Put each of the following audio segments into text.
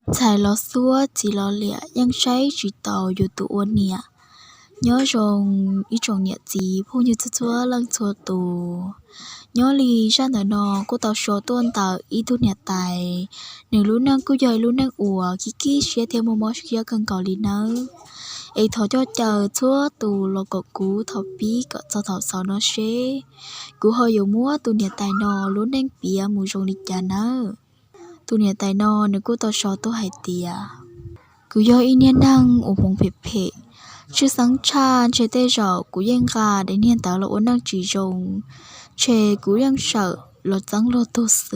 Ntxhais los xuab txiv los liam yeej saib tsis taus yus tus ua niam. Nyob zoo ib tsoom niam txiv phooj ywg txhua txhua leej txhua tus. Nyob li zaj ntawm no kuj tau sau tuaj ntawm ib tug niam tais, nws lub neej kuj yog ib lub neej uas khib khib siab thiab muaj mob siab kawg nkaus li nawb. Es thov coj caw txhua tus los koom kuv thaum pib kom txog thaum xaus no seb kuv ho yuav muab tus niam tais no lub neej piav mus zoo li cas nawb. Tus niam tais no nws kuj tau sau tuaj hais tias, kuv yog ib niag neeg uas hmoov phem phem, tshwj xeeb tshaj ntshe tej zaum kuv yeej nqa daim niag ntawd los ua neej tsis zoo, ntshe kuv yeej sawm los txeeb luag tug xwb.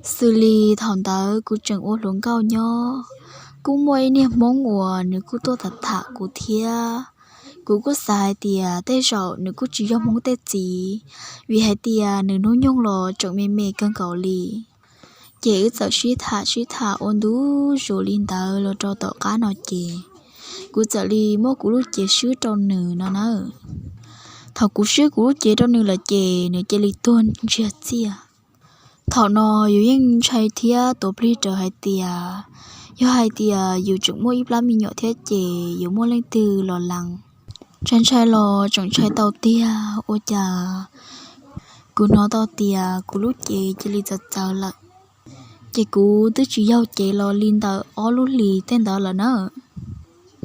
Xws li thaum ntawd kuv tseem ua hluas nkauj nyob, kuj muaj ib niag Hmoob uas nws kuj tuaj tham tham kuv thiab. Kuv kuj xav hais tias tej zaum nws kuj tsis yog Hmoob tej txiv, vim hais tias nws hnub nyoog los tseem me me kawg nkaus li. Ces wb txawm sib tham sib tham ua ntu zus li ntawd los rau tom qab no ces kuv txawm li muab kuv lub cev swb rau nws no na. Thaum kuv swb kuv lub cev rau nws lawm ces nws cia li tuag ntsiag txiaj. Thaum no yus yeej ntshai thiab tuav plig raws hais tias, yog hais tias yus tseem muaj ib plab me nyuam thiab ces yuav muaj leej twg los lees. Ntshai ntshai los tseem ntshai tau tiag ua cas kuv hnov tau tias kuv lub cev cia li txawv txawv lawm. Ces kuv twb tsis yaug cev los li ntawm ob lub hlis tej ntawd lawm na.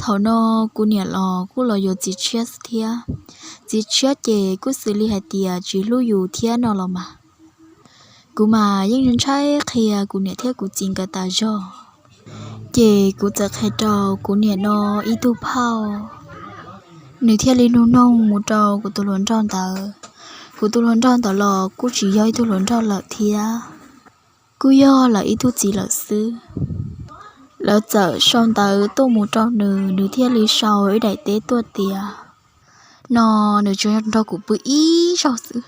Thaum no kuv niam los kuj los yuav txiv tshiab thiab. Txiv tshiab ces kuj xws li hais tias tsis hlub yus thiab no los mas. Kuv mas yeej ntshai qhia kuv niam thiab kuv txiv nkawd tas zog. Ces kuv txawm qhia rau kuv niam no ib tug phauj, nws thiaj li nug noog mus rau kuv tus hluas nraug ntawd. Kuv tus hluas nraug ntawd los kuj tsis yog ib tug hluas nraug lawm thiab, kuj yog lawv ib tug txiv lawm xwb. Lawv txawm sau ntawv tuaj mus rau nws, nws thiaj li sau ib daim teb tuaj tias, no nws tsuas nrog kuv pw ib zaug xwb,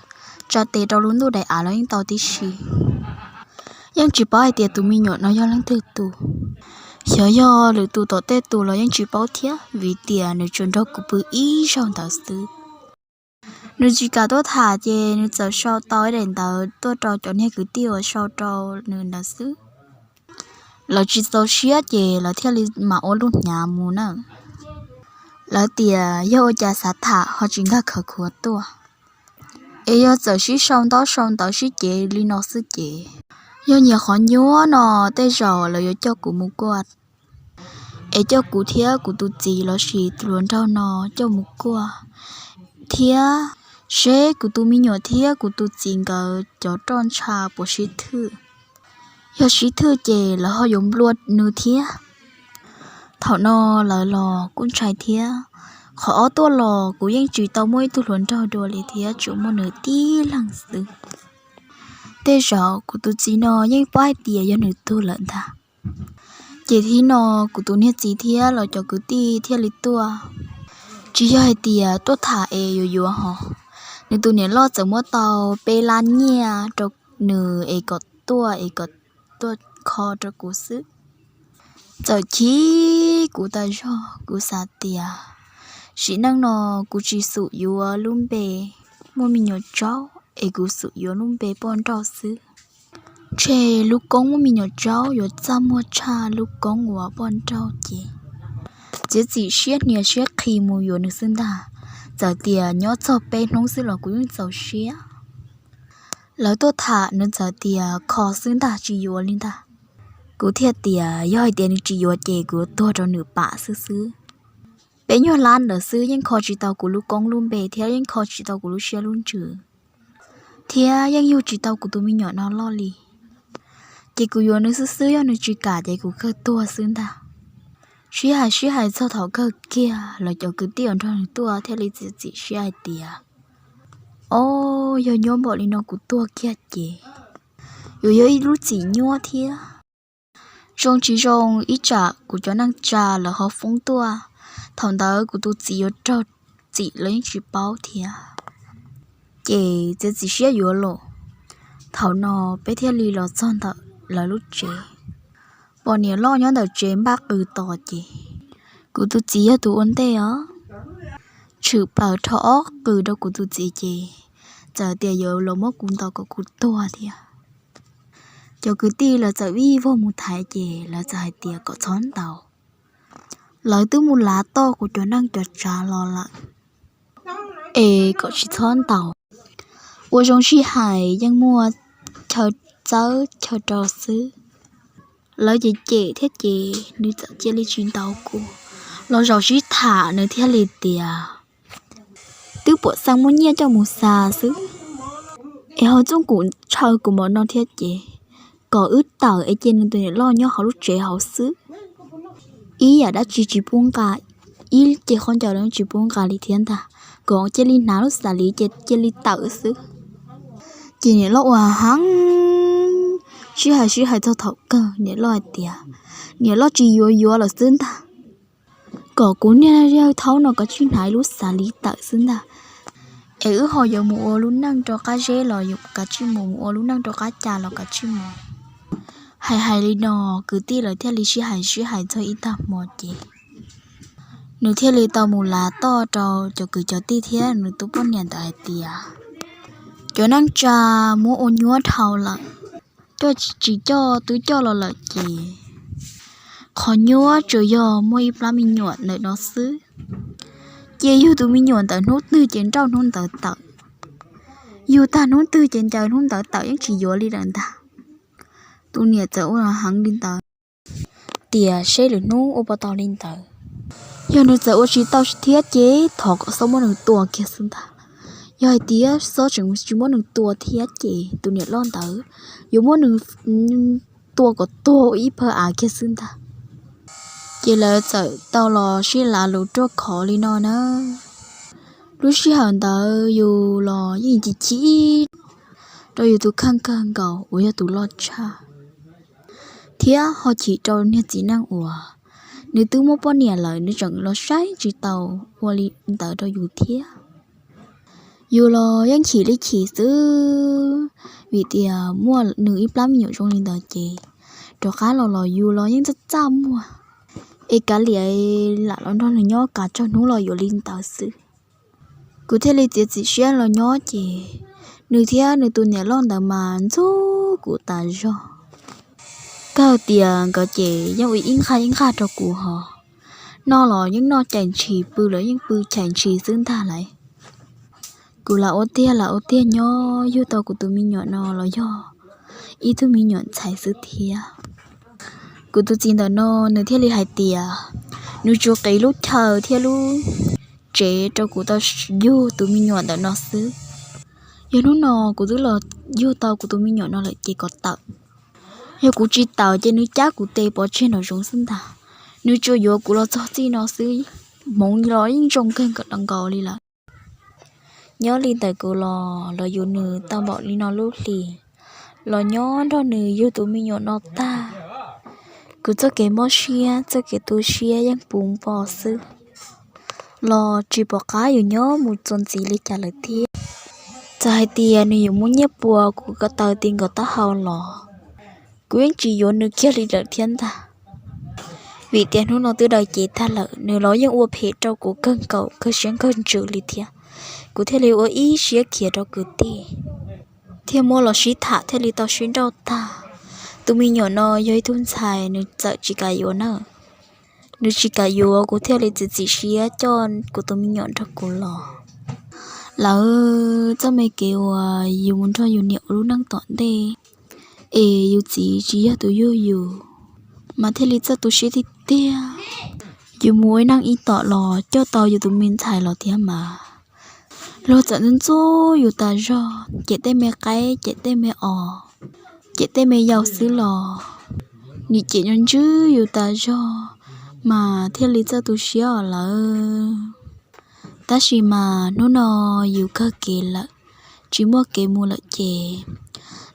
tsa tes rau lub ntuj daim av los yeej tau tib si. Yeej tsis paub hais tias tus me nyuam no yog leej twg tus, xyov yog lwm tus tom tej tus los yeej tsis paub thiab, vim tias nws tsuas nrog kuv pw ib zaug ntawd xwb. Nws tsis kam tuaj tham ces nws txawm sau tau ib daim ntawv tuaj rau cov niag kwv tij uas sau rau nws ntawd xwb. Lawv tsis txaus siab ces lawv thiaj li mam ua lub hnyav mus na. Lawv tias yog ua cas xav tham ho tsis nkag khawv khuav tuaj, es yog txawm sib sau ntaub sau ntawv sib cev li no xwb ces, yog nyias qhov nyuaj no tej zaum lawv yuav coj kuv mus kuaj, es coj kuv thiab kuv tus txiv lossis tus hluas nraug no coj mus kuaj, thiab seb kuv tus me nyuam thiab kuv tus txiv nkawd cov roj ntsha puas sib thwj. Yog sib thwj ces lawv ho yuav nplua nws thiab. Thaum no lawv los kuj ntshai thiab. Qhov ob tuaj los kuv yeej tsis tau muaj ib tug hluas nraug dua li thiab, tsuas muaj nws tib leeg xwb. Tej zaum kuv tus txiv no yeej paub hais tias yog nws tug lawm ntag. Ces thaum no kuv tus niag txiv thiab los cov kwv tij thiaj li tuaj. Tsis yog hais tias tuaj tham es yuav yuav hos, nws tus niam loj txawm muab tau peb lab nyiaj rau nws es kom tuaj es kom tuaj kho rau kuv xwb. Txawm chim kuv tas zog, kuv xav tias sim neej no kuv tsis xum yuav lub npe muaj me nyuam tsaub es kuv xum yuav lub npe poj nrauj xwb. Ntshe lub koob muaj me nyuam tsaub yuav txaj muag tshaj lub koob uas poj nrauj ces, txiav txim siab hnia siab qhi mus yuav nws xwb ntag. Txawm tias nyob txog peb hnub xwb los kuv yeej txaus siab. Lawv tuaj tham nws txawm tias kho xwb ntag tsis yuav li ntag. Kuv thiaj tias yog hais tias nws tsis yuav ces kuv yuav tuag rau nws pam xwb xwb. Peb nyuag lab ntawd xwb yeej kho tsis tau kuv lub koob lub npe thiab yeej kho tsis tau kuv lub siab lub ntsws, thiab yeej yug tsis tau kuv tus me nyuam no loj li. Ces kuv yuav nws xwb xwb, yog nws tsis kam ces kuv kawg tuag xwb ntag. Sib hais sib hais txog thaum kawg kiag los cov kwv tij uas nrog nws tuaj thiaj li txiav txim siab hais tias, o, yog nyuaj npaum li no kuv tuag kiag ces yuav yog ib lub txim nyuaj thiab. Zoo tsis zoo ib tsam kuv cov neej tsa lawv ho foob tuaj, thaum ntawd kuv tus txiv yuav raug txim los yeej tsis paub thiab. Ces txiav txim siab yuav los. Thaum no peb thiaj li los txog ntawm lawv lub tsev, pom niam loj nyob ntawm tsev npaj qws tos ces, kuv tus txiv yog tus ua ntej os, tshwm plaws rho ob qws rau kuv tus txiv ces, txawm tias yuav los muab kuv ntaus kom kuv tuag thiab. Cov kwv tij lawv txawm vij vog mus thaiv ces lawv txawm hais tias kom txhob ntaus, lawv twb mus lav toj kuv cov neej cov tsav los lawm es kom tsis txhob ntaus. Ua zoo sib hais yeej muaj chaw txawb chaw rau xwb. Lawv cem cem thiab ces nws txawm cia li tsis ntaus kuv. Los zaum sib tham nws thiaj li tias, twb puam xeeb muab nyiaj coj mus xa xwb es ho txuj kum tshaw kuv npaum no thiab ces kom wb tawm es cia nws tus niam loj nyob hauv lub tsev hauv xwb. Ib yam dab tsi tsis pub nqa, ib ce khaub ncaws los tsis pub nqa li thiab ntag, kom cia li hnav lub xav li ces cia li tawm xwb. Ces niam loj ua heev, sib hais sib hais txog thaum kawg niam loj hais tias niam loj tsis yuav yuav lawm xwb ntag, kom kuv niag yawg thaub no kav tsij hnav lub xav li tawm xwb ntag, es wb ho yuav mus ua lub neej rau qab zeb los kav tsij mus, mus ua lub neej rau qab ca los kav tsij mus. Hais hais li no, kwv tij lawv thiaj li sib hais sib hais txog ib tag hmo ces nws thiaj li tau mus lav toj rau cov kwv cov tij thiab nws tus poj niam ntawd hais tias, cov neej tsa muab ua nyuab dhau lawm, coj tsis coj twb coj los lawm ces qhov nyuab tsuas yog muaj ib plab me nyuam ntawm no xwb. Ces yug tus me nyuam ntawd hnub twg ces nrauj hnub ntawd tawm, yug tag hnub twg ces ncaws hnub ntawd tawm, yeej tsis yuav li lawm ntag. Tus niam txawm ua heev li ntawd, tias seb lwm hnub ua puas tau li ntawd. Yog nws txawm ua tsis tau thiab ces thov kom txhob muab nws tua kiag xwb ntag. Yog hais tias txhob tseem tsis muab nws tua thiab ces tus niam loj ntawd yuav muab nws tua kom tuag ua ib pawg av kiag xwb ntag. Ces lawv txawm tau los sib lav lus ruaj khov li no na. Lub sij hawm ntawd yus los yeej chim chim rau yus tus kheej kawg nkaus uas yog tus loj tshaj, thiab ho chim rau niag txiv neej uas nws twb muaj poj niam lawm nws tseem los saib tsis tau ua li ntawd rau yus thiab. Yus los yeej chim li chim xwb, vim tias muaj nws ib plab me nyuam zoo li ntawd ces rov qab los los yus los yeej txaj txaj muag, es kav liam lam los nrog nws nyob kav tsawg hnub los yuav li ntawd xwb. Kuv thiaj li txiav txim siab los nyob ces nws thiab nws tus niam loj ntawd mas ntxub kuv tas zog. Kawg tias nkawd ces yeej ua ib nqag ib nqag rau kuv hos, noj los yeej noj cais ntshis, pw los yeej pw cais ntshis xwb ntag lauj. Kuv lam ua tiag lam ua tiag nyob yug tau kuv tus me nyuam no los yog ib tug me nyuam ntxhais xwb thiab. Kuv tus txiv ntawm no nws thiaj li hais tias nws tsuas qiv lub chaw thiab lub tsev rau kuv tau yug tus me nyuam ntawm no xwb. Yog hnub no kuv twb los yug tau kuv tus me nyuam no lawm ces kom tawm. Yog kuv tsis tawm ces nws cab kuv tes pov tseg nraum zoov xwb ntag. Nws tsuas yuav kuv los txog txij no xwb, hmoov los yeej zoo kawg nkaus li lawm. Nyob li ntawm kuv los los yug nws tau npaum li no lub hli, los nyob nrog nws yug tus me nyuam no tag, kuv txoj kev mob siab txoj kev tu siab yeej puv npo xwb, los tsis pom qab yuav nyob mus txuas ntxiv li cas lawm thiab. Txawm hais tias nws yuav muab nyiaj pua kuv ko taw ti nkaus taub hau los kuv yeej tsis yuav nws kiag li lawm thiab ntag. Vim tias hnub no twb daws cev tag lawm, nws los yeej ua phem rau kuv kawg nkaus kawg siab kawg ntsws li thiab. Kuv thiaj li ua ib siab khiav rau kwv tij, thiaj muab los sib tham thiaj li tau sib nrauj tag. Tus me nyuam no yog ib tug ntxhais, nws txawm tsis kam yuav na. Nws tsis kam yuav, kuv thiaj li txiav txim siab coj kuv tus me nyuam nrog kuv los. Lawv txoj me kev uas yus mus nrog yus niam ua lub neej tom ntej es yus txiv tsis yog tus yug yus, mas thiaj li txawj tu siab tiag tiag. Yus mus ua neej ib tom los coj tau yus tus me ntxhais los thiab mas luag txawm ntxub ntxub yus tas zog, cem tej me qaib cem tej me os, cem tej me yau xwb los nim cem ntswb yus tas zog, mas thiaj li txawj tu siab os lawm. Tab sis mas hnub no yus kawg kev lawm, tsis muaj kev mus lawm ces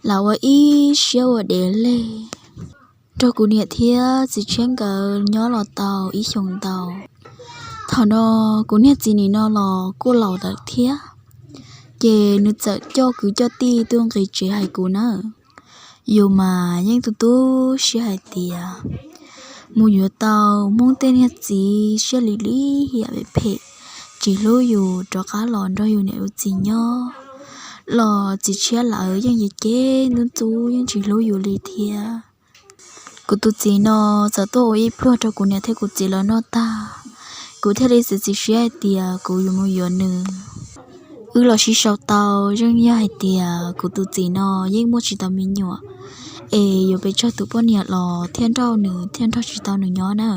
lam ua ib siab ua dev leg nrog kuv niam thiab txiv tshiab nkawd nyob los tau ib xyoos ntau. Thaum no kuv niag txiv nim no los kuj laus lawm thiab, ces nws txawm coj kwv coj tij tuaj nqis tsev hais kuv na. Yus mas yeej tu tu siab hais tias mus yuav tau Hmoob tej niag txiv siab lim lim hiam phem phem, tsis hlub yus rov qab los nrog yus niam yus txiv nyob, los txiv tshiab lawv yeej yim cev ntub ntxub yeej tsis hlub yus li thiab. Kuv tus txiv no txawm tuaj ua ib pluag rau kuv niam thiab kuv txiv lawv noj tag, kuv thiaj li txiav txim siab hais tias kuv yuav mus yuav nws. Wb los sib sau tau, yeej yog hais tias kuv tus txiv no yeej muaj tsis tau me nyuam, es yuav pes tsawg tus poj niam los thiaj nrauj nws thiaj nrog tsis tau nws nyob na.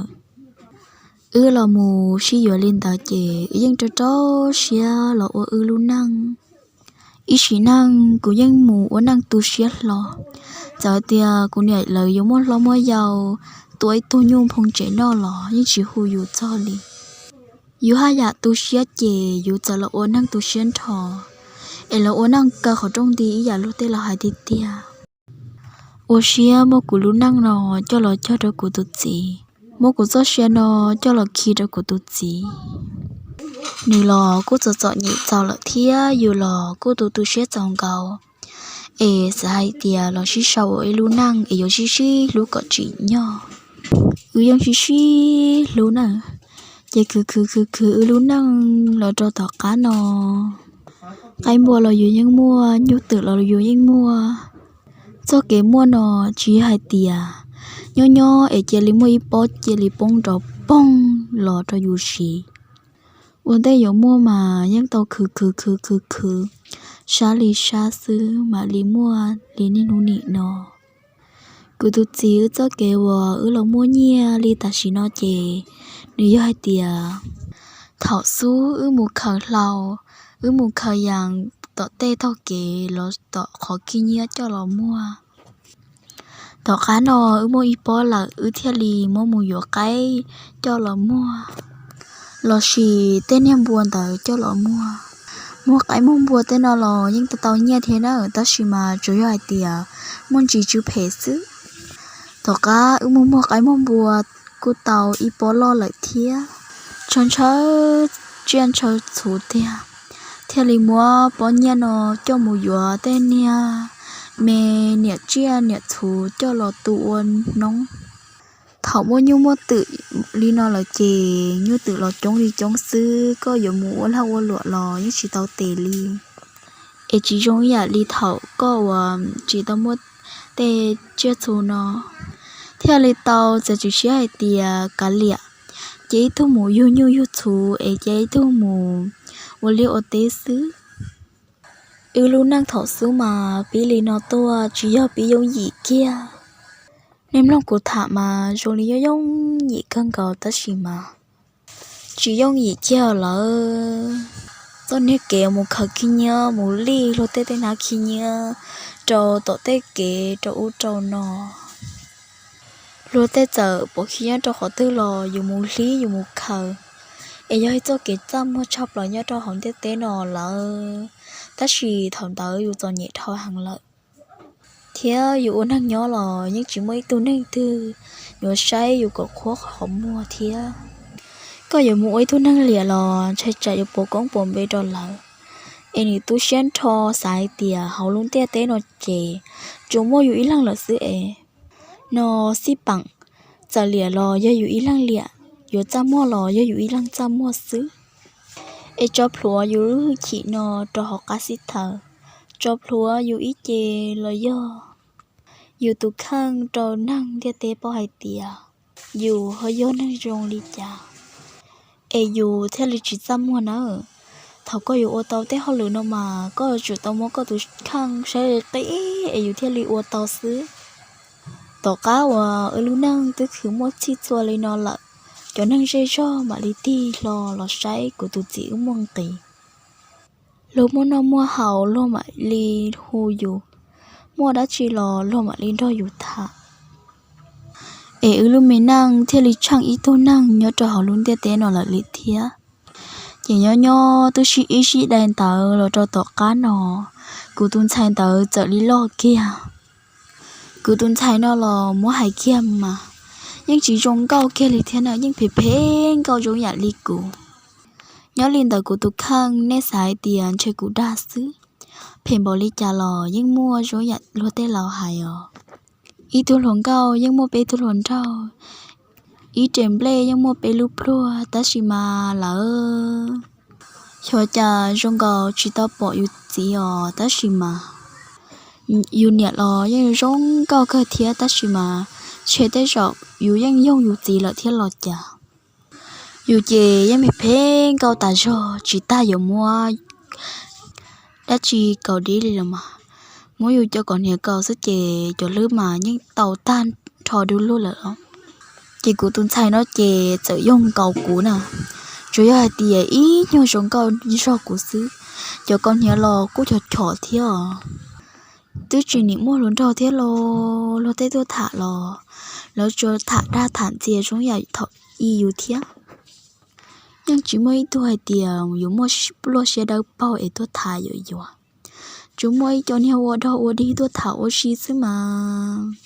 Wb los mus sib yuav li ntawd ces wb yeej rau rau siab los ua wb lub neej. Ib sim neej kuv yeej mus ua neej tu siab hlo. Txawm hais tias kuv niam lawv yuav muaj hlob muaj yau, tua ib tug nyuj nphoo tsev noj los yeej tsis hu yus txog li. Yus haj yam tu siab ces yus txawm los ua neej tu siab nrho, es los ua neej kaw qhov rooj nti ib yam luag tej laus hais tiag tiag. Ua siab muab kuv lub neej no coj los cog rau kuv tus txiv, muab kuv txoj sia no coj los khi rau kuv tus txiv. Nws los kuj txom txom nyem txaus lawm thiab yus los kuj tu tu siab txaus nkaus. Es xav hais tias los sib sau ua ib lub neej es yuav sib sib hlub kom tsim nyog. Wb yeej sib sib hlub na, ces khwv khwv khwv khwv wb lub neej los rau tom qab no. Qaib npua los yus yeej muaj, nyuj twm los yus yeej muaj. Txoj kev muaj no tsis yog hais tias nyob nyob es cia li muaj ib pob cia li poob nrov poog los rau yus siv. Ua ntej yuav muaj mas yeej tau khwv khwv khwv khwv khwv, sab li sab xwb mam li muaj li niaj hnub nim no. Kuv tus txiv wb txoj kev uas wb los muaj nyiaj li tam sim no ces nws yog hais tias thaum xub wb mus khaws hlau, wb mus khaws yas tom tej taug kev los tom qhov khib nyiab coj los muag. Tom qab no wb muaj ib pob lawm wb thiaj li muab mus yuav qaib coj los muag, lossis tej niag npua ntawd coj los muag. Muag qaib muag npua tej no los yeej tau tau nyiaj thiab na, tab sis mas tsuas yog hais tias muaj ntsis tsw phem xwb. Tom qab wb mus muag qaib muag npua kuj tau ib pob loj lawm thiab, ntshaw ntshaw tsiaj ntshaw txhu tiag, thiaj li muab pob nyiaj no coj mus yuav tej niag me niam tsiaj niam txhu coj los tu ua noob. Thaum muaj nyuj muaj twm li no lawm ces nyuj twm los coob li coob xwb, koj yuav mus ua lag ua luam los yeej tsis tau tes li. Es tsis zoo ib yam li thaum koj uas tsis tau muaj tej tsiaj txhu no, thiaj li tau txiav txim siab hais tias kav liam, cia ib tug mus yug nyuj yug txhu es cia ib tug mus ua liaj ua teb xwb. Wb lub neej thaum xub mas pib li no tuaj tsis yog pib yooj yim kiag. Nej mloog kuv tham mas zoo li yooj yooj yim kawg nkaus tab sis mas tsis yooj yim kiag lawm. Txoj niag kev mus khaws khib nyiab mus lij luag tej tej hnab khib nyiab rau tom tej kev rau ub rau no, luag tej txawm pov khib nyiab rau qhov twg los yus mus hlib yus mus khaws. Es yog ib txoj kev txaj muag tshaj plaws nyob rau hauv ntiaj teb no lawm, tab sis thaum ntawd yus txom nyem dhau heev lawm, thiab yus ua neeg nyob los yeej tsis muaj ib tug neeg twg yuav saib yus kom qhuab qhov muag thiab. Koj yuav mus ua ib tug neeg liam los ntshai tsam yuav pov koob pov npe rau lawv. Es nws tu siab nrho xav hais tias hauv lub ntiaj teb no ces tsuas muaj yus ib leeg lawm xwb es no xij peem, txawm liam los yog yus ib leeg liam, yuav txaj muag los yog yus ib leeg txaj muag xwb. Es tso plhuav yus lub hwj chim no rau hauv qab xib thaws, tso plhuav yus ib ce los yog yus tus kheej rau neeg ntiaj teb paub hais tias yus ho yog neeg zoo li cas, es yus thiaj li tsis txaj muag nawb. Thaum koj yuav ua tau tej hauj lwm no mas koj yuav tsum tau muab koj tus kheej saib qis es yus thiaj li ua tau xwb. Tom qab uas wb lub neej twb khwv muaj txhij txhua li no lawm, cov neeg zej zog mam li tig hlo los saib kuv tus txiv wb muaj nqis. Luag muaj noj muaj haus luag mam li hu yus, muaj dab tsi los luag mam li nrog yus tham. Es wb lub me neej thiaj li tsheej ib tug neeg nyob rau hauv lub ntiaj teb no lawm li thiab. Ces nyob nyob twb sib ib sib dai ntawd los rau tom qab no, kuv tus ntxhais ntawd txawm li loj kiag. Kuv tus ntxhais no los muab hais kiag mas yeej tsis zoo nkauj kiag li thiab na, yeej phem phem nkauj zoo yam li kuv. Nyob li ntawd kuv tus kheej nej xav hais tias ntshe kuv dag xwb, phem npaum li cas los yeej muaj zoo yam luag tej laus hais os. Ib tug hluas nkauj yeej muaj peb tug hluas nraug, ib re nplej yeej muaj peb lub pluag, tab sis mas lawv Xyov cas zoo nkaus tsis tau pom yus txiv os, tab sis mas yus niam los yeej zoo nkauj kawg thiab, tab sis mas ntshe tej zaum yus yeej yoog yus txiv lawm thiab los cas. Yus ces yeej phem phem nkauj tas zog, tsis tas yuav muab dab tsi kaus dib li los mas, muab yus cov kaus hniav kaus xwb ces cov hlwb mas yeej tau tag nrho du lug lawm os. Ces kuv tus ntxhais no ces txawm yoog nkaus kuv na, tsuas yog hais tias ib nyuag zoo nkauj zog kuv xwb, cov kaus hniav los kuj chom chom thiab os. Twb tsis nim muaj hluas nraug thiab los luag tej tuaj tham los lawv tsuas tham dag tham ntxias zoo yam thaum i yus thiab. Yeej tsis muaj ib tug hais tias yuav muaj luaj siab dawb paug es tuaj tham yuav yuav. Tsuas muaj ib co niag ua dog ua dig tuaj tham ua si xwb mas.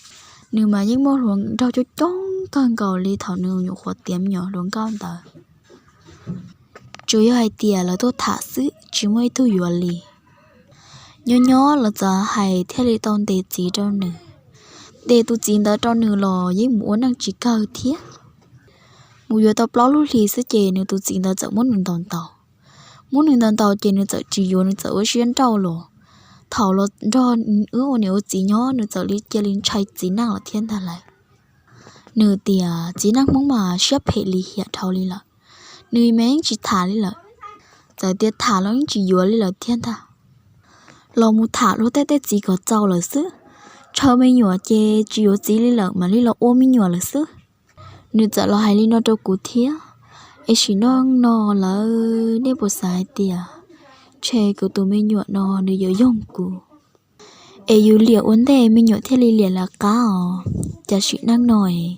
Nws mas yeej muaj hluas nraug coob coob kawg nkaus li thaum nws nyuam qhuav tiav me nyuam hluas nkauj ntawd. Tsuas yog hais tias lawv tuaj tham xwb tsis muaj ib tug yuav li. Nyob nyob los txawm hais thiaj li tau ntes txiv rau nws. Ntes tus txiv ntawd rau nws los yeej mus ua neej tsis kawg thiab. Mus yuav tau plaub lub hlis xwb ces nws tus txiv ntawd txawm muab nws ntaus ntaus. Muab nws ntaus ntaus ces nws txawm tsis yuav, nws txawm ua siab nrauj los. Thaum los nrog wb ua niam ua txiv nyob nws txawm li cia li ntshai txiv neej lawm thiab ntag lauj. Nws tias txiv neej Hmoob mas siab phem lim hiam dhau li lawm, nws mas yeej tsis tham li lawm. Txawm tias tham los yeej tsis yuav li lawm thiab ntag. Los mus tham luag tej tej txiv kom txaus lawm xwb. Ntshaw me nyuam ces tsis yuav txiv li lawm mam li los ua me nyuam lawm xwb. Nws txawm los hais li no rau kuv thiab. Es sim neej no lawm nej puas xav hais tias ntshe kuv tus me nyuam no nws yuav yoog kuv, es yus liam ua ntej me nyuam thiaj li liam lawv qab os. Cas sim neej no es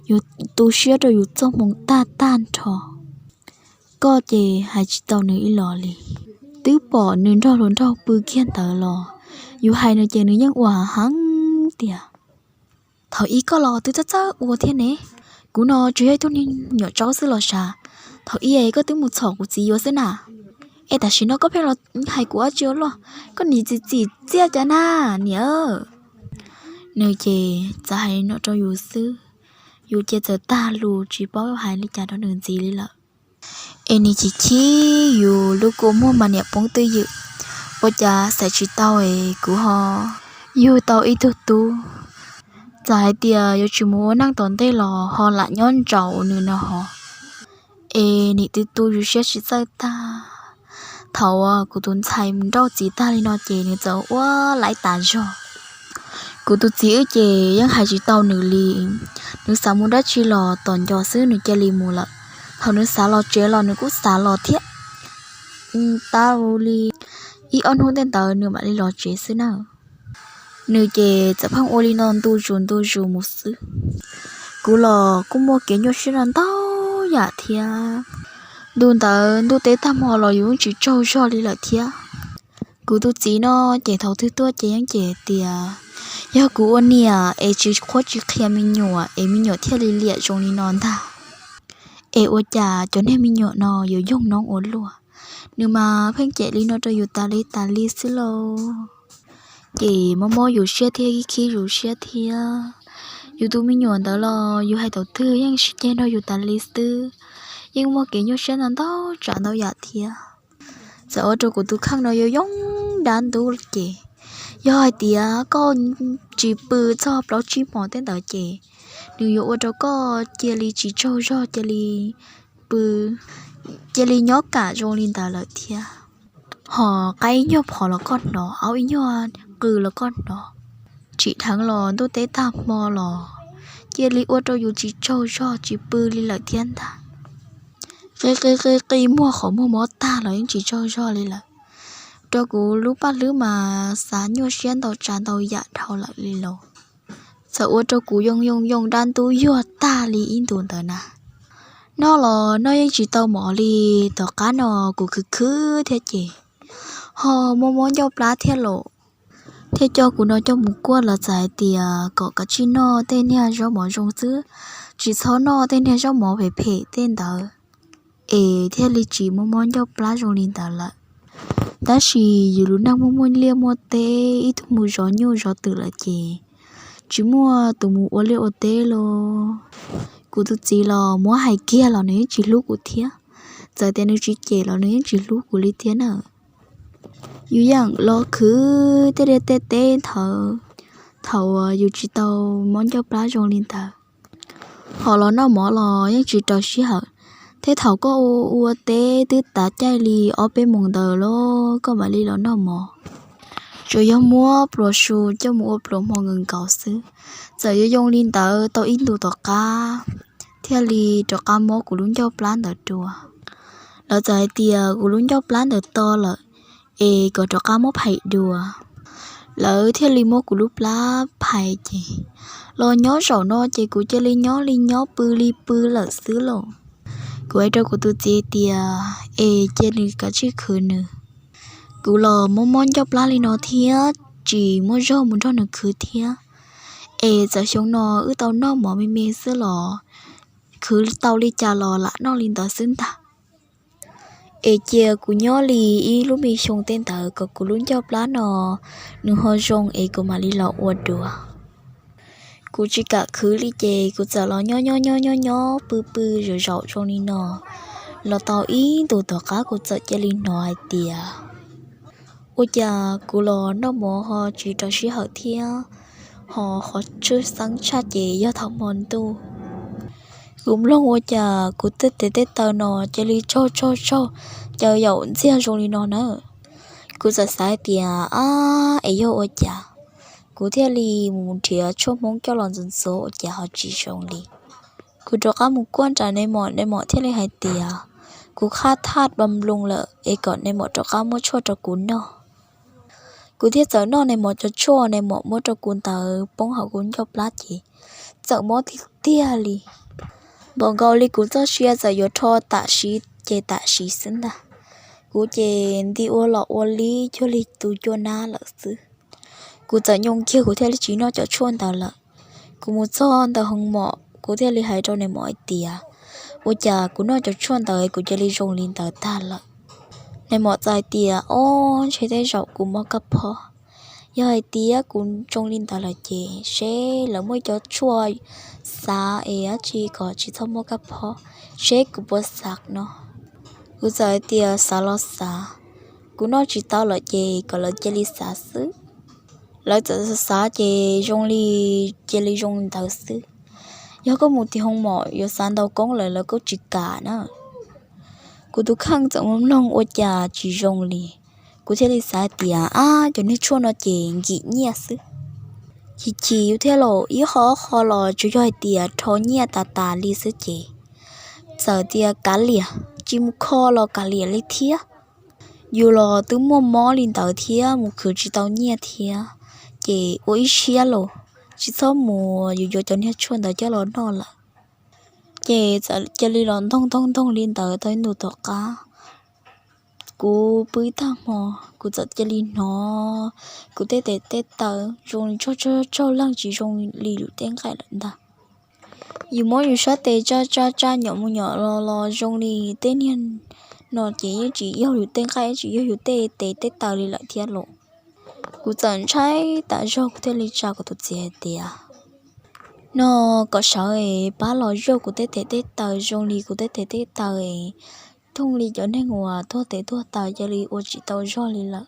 yuav tu siab rau yus txoj hmoo tag tag nrho. Koj ces hais tsis tau nws ib los li. Twb pom nws nrog hluas nraug pw kiag ntawd los yus hais nws ces nws yeej ua heev tias, thaum ub koj los twb txawj txawj ua thiab ne. Kuv no tsuas yog ib tug niag nyuam tsaub xwb los sav. Thaum ub koj twb mus txhom kuv txiv yuav xwb na. Es tam sim no koj pheej los hais kuv dab tsi ua luaj, koj nim txim txim txiaj cas na niam. Nws ces txawm hais li no rau yus xwb, yus ces txawm tag lus tsis paub hais li cas rau nws ntxiv li lawm. Es nim chim chim yus lub kua muag mas niam poob twj ywm, ua cas xaiv tsis tau es kuv ho yug tau ib tug tub. Txawm hais tias yuav tsis mus ua neej tom ntej los ho lam nyob ntsaum nws no ho. Es nim twb tu yus siab tsis txawj tag. Thaum uas kuv tus ntxhais mus nrauj txiv tag li no ces nws txawm ua laib tas zog. Kuv tus txiv wb ces yeej hais tsis tau nws li. Nws xav mus dab tsi los tom nco xwb nws cia li mus lawm. Thaum nws xav los tsev los nws kuj xav los thiab. Tab ua li ib ob hnub tej ntawd nws mam li los tsev xwb na. Nws ces txawm pheej ua li no ntu zus ntu zus mus xwb. Kuv los kuj muaj kev nyuaj siab no ntau yam thiab. Ntu ntawd ntuj teb tag hmo los yus yeej tsis tsaug zog li lawm thiab. Kuv tus txiv no ces thaum twg tuaj ces yeej cem tias yog kuv ua niam es tsis qhuab tsis qhia me nyuam es me nyuam thiaj li liam zoo li no ntag. Es ua cas cov niag me nyuam no yuav yoog noob ua luaj. Nws mas pheej cem li no rau yus tas li tas li xwb lauj. Ces mob mob yus siab thiab khib khib yus siab thiab. Yus tus me nyuam ntawd los yus hais thaum twg yeej sib ceg nrog yus tas li xwb. Yeej muaj kev nyuaj siab ntau ntau tsav ntau yam thiab. Txawm ua rau kuv tus kheej no yuav yoog dab ntub ces, yog hais tias koj tsis pw txog plaub tsib hmos tej ntawd ces nws yuav ua rau koj cia li tsis tsaug zog, cia li pw, cia li nyob kam zoo li ntawd lawm thiab. Ho qaib ib nyuag phov los koj hnov, aub ib nyuag qw los koj hnov. Tsim dheev los ntuj teb tag hmo los cia li ua rau yus tsis tsaug zog tsis pw li lawm thiab ntag. Qi qi qi qi muag qhov muag mob tag los yeej tsis tsaug zog li lawm. Rau kuv lub paj hlwb mas xav nyuaj siab ntau tsav ntau yam dhau lawm li lauj. Txawm ua rau kuv yoo yoo yoo dab ntub yuag tag li ib ntus ntawd na. Noj los noj yeej tsis tau mov li. Tom qab no kuv khwv khwv thiab ces ho mob mob ncauj plab thiab los, thiaj coj kuv no coj mus kuaj los txawm hais tias kom kav tsij noj tej niag zaub mov zoo xwb, tsis txhob noj tej niag zaub mov phem phem tej ntawd, es thiaj li tsis mob mob ncauj plab zoo li ntawd lawm. Tab sis yus lub neej muaj muaj liaj muaj teb, ib tug mus zov nyuj zov twm lawm ces tsis muaj tus mus ua liaj ua teb los. Kuv tus txiv los muab hais kiag los nws yeej tsis hlub kuv thiab. Txawm tias nws tsis cem los nws yeej tsis hlub kuv li thiab na. Yus yeej los khwv tej liaj tej teb ntawd thaum uas yus tsis tau mob ncauj plab zoo li ntawd. Ho los noj mov los yeej tsis rau sij hawm, thiab thaum koj ua ua teb twb tav caij li ob peb moos ntawd los koj mam li los noj mov. Tsuas yog muab pluas su coj mus ua pluas hmo nkaus nkaus xwb. Txawm yuav yoo li ntawd tau ib ntus tom qab thiaj li rov qab mob kuv lub ncauj plab ntawd dua. Lawv txawm hais tias kuv lub ncauj plab ntawd to lawm, es kom rov qab muab phais dua. Lawv thiaj li muab kuv lub plab phais ces los nyob zaum no ces kuv cia li nyob li nyob pw li pw lawm xwb lauj. Kuv hais rau kuv tus txiv tias es cia nws kav tsij khwv nws. Kuv los mob mob ncauj plab li no thiab tsis muaj zog mus nrog nws khwv thiab. Es txawm xyoo no wb tau noj mov me me xwb los khwv tau li cas los lam noj li ntawd xwb ntag. Es cia kuv nyob li ib lub me xyoo tej ntawd kom kuv lub ncauj plab no nws ho zoo es kuv mam li los ua dua. Kuv tsis kam khwv li ces kuv txawm los nyob nyob nyob nyob nyob pw pw zaum zaum zoo li no. Los tau ib ntus tom qab kuv txawm cia li hnov hais tias ua cas kuv los noj mov ho tsis rau sij hawm thiab, ho qhov tshwj xeeb tshaj ces yog thaum hmo ntuj. Kuv mloog ua cas kuv tej tes tej taw no cia li tsaug tsaug tsaug, caws yaum ntxiag zoo li no na. Kuv txawm xav hais tias ab es yog ua cas, kuv thiaj li mus nrhiav tshuaj Hmoob coj los ntxuav ntxuav ua cas ho tsis zoo li. Kuv rov qab mus kuaj nram nais mom, nais mom thiaj li hais tias kuv qhaj thaj dua nploos lawm es kom nais mom rov qab muab tshuaj rau kuv noj. Kuv thiaj txawm noj nais mom cov tshuaj nais mom muab rau kuv ntawd poob hauv kuv ncauj plab ces txawm mob tiag tiag li. Npaum nkaus li kuv txoj sia txawm yuav rho tam sim ces tam sim xwb ntag. Kuv ces nti ua los ua li cuag li tus cua nab lawm xwb. Kuv txawm nyoo kiag kuv thiaj li tsis noj cov tshuaj ntawd lawm. Kuv mus txog ntawm hoo mom kuv thiaj li hais rau nais mom hais tias ua cas kuv noj cov tshuaj ntawd kuv cia li zoo li ntawd tag lawm. Nais mom txawm hais tias ob ntshe tej zaum kuv mob kab phob. Yog hais tias kuv zoo li ntawd lawm ces seb lawv muaj cov tshuaj xav es dab tsi kom tsis txhob mob kab phob, seb kuv puas xav no. Kuv txawm hais tias xav los xav, kuv noj tsis tau lawm ces kom lawv cia li xav xwb. Lawv txawm xav ces zoo li, cia li zoo li ntawd xwb. Yog koj mus tim hoo mom yuav xav ntau koob lawm lawv kuj tsis kam na. Kuv tus kheej txawm mus mloog ua cas tsis zoo li. Kuv thiaj li xav tias ab cov niag tshuaj no ces nkim nyiaj xwb. Chim chim yus thiab los ib qho qho los tsuas yog hais tias rho nyiaj tas tas li xwb ces txawm tias kav liam, tsis mus kho los kav liam li thiab. Yus los twb muaj mob li ntawd thiab mus khwv tsis tau nyiaj thiab, ces ua ib siab los tsis txhob mus yuav cov niag tshuaj ntawd coj los noj lawm. Ces txawm cia li los ntoog ntoog ntoog li ntawd tau ib ntus tom qab. Kuv pw ib tag hmo, kuv txawm cia li hnov kuv tej tes tej taw zoo li tsaug tsaug tsaug leej tsis zoo li yus tej nqaij lawm ntag. Yus muab yus sab tes tsa tsa tsa nyom mus nyom los los zoo li tej niag no ces yeej tsis yog yus tej nqaij tsis yog yus tej tes tej taw li lawm thiab los. Kuv txawm ntshai tas zog kuv thiaj li tsa kuv tus txiv hais tias, no kom sawv es pab los zuaj kuv tej tes tej taw zoo li kuv tej tes tej taw es thooj li cov neeg uas tuag tes tuag taw cia li ua tsis tau zog li lawm.